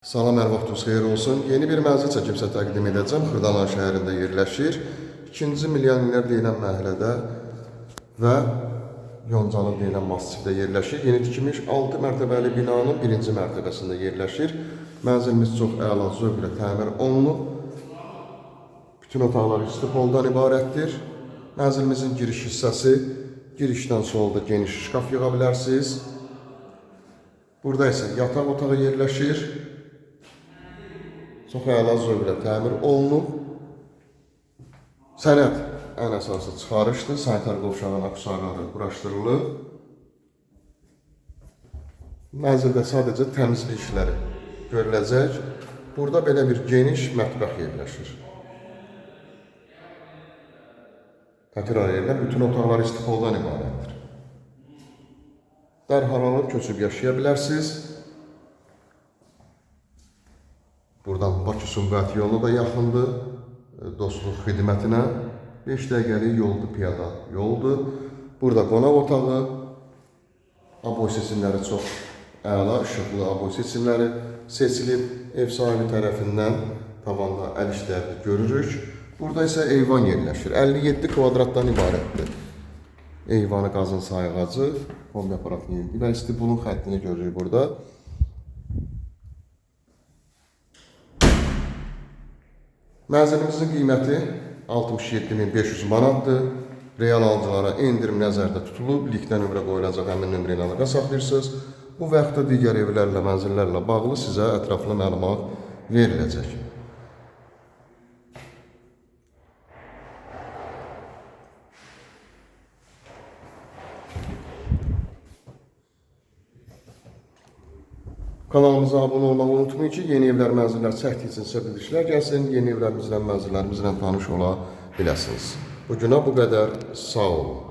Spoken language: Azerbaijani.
Salam, hər vaxtınız xeyir olsun. Yeni bir mənzil çəkib sizə təqdim edəcəm. Xırdalan şəhərində yerləşir. 2-ci milyonlər deyilən məhəllədə və Yoncalı deyilən massivdə yerləşir. Yeni tikilmiş 6 mərtəbəli binanın 1-ci mərtəbəsində yerləşir. Mənzilimiz çox əla zövqlə təmir olunub. Bütün otaqlar istipoldan ibarətdir. Mənzilimizin giriş hissəsi, girişdən solda geniş şkaf yığa bilərsiniz. Burada isə yataq otağı yerləşir. Çox əla zövqlə təmir olunub. Sənəd ən əsası çıxarışdır. Sanitar qovşağın aksesuarları quraşdırılıb. Mənzildə sadəcə təmizlik işləri görüləcək. Burada belə bir geniş mətbəx yerləşir. Təkrar edirəm, bütün otaqlar istipoldan ibarətdir. Dərhal alıb köçüb yaşaya bilərsiniz. Buradan Bakı-Sumqayıt yolu da yaxındır. Dostluq xidmətinə 5 dəqiqəlik yoldur, piyada yoldur. Burada qonaq otağı, aboy seçimləri çox əla, işıqlı aboy seçimləri seçilib ev sahibi tərəfindən tavanda əl işlərini görürük. Burada isə eyvan yerləşir. 57 kvadratdan ibarətdir. Eyvanı qazın sayğacı, kombi aparatının yeri və istipolun xəttini görürük burada. Mənzilimizin qiyməti 67.500 manatdır. Real alıcılara endirim nəzərdə tutulub. Linkdə nömrə qoyulacaq, həmin nömrə ilə əlaqə saxlayırsınız. Bu və yaxud da digər evlərlə, mənzillərlə bağlı sizə ətraflı məlumat veriləcək. Kanalımıza abunə olmağı unutmayın ki, yeni evlər, mənzillər çəkdiyi üçün sizə bildirişlər gəlsin, yeni evlərimizlə, mənzillərimizlə tanış ola biləsiniz. Bu günə bu qədər. Sağ olun.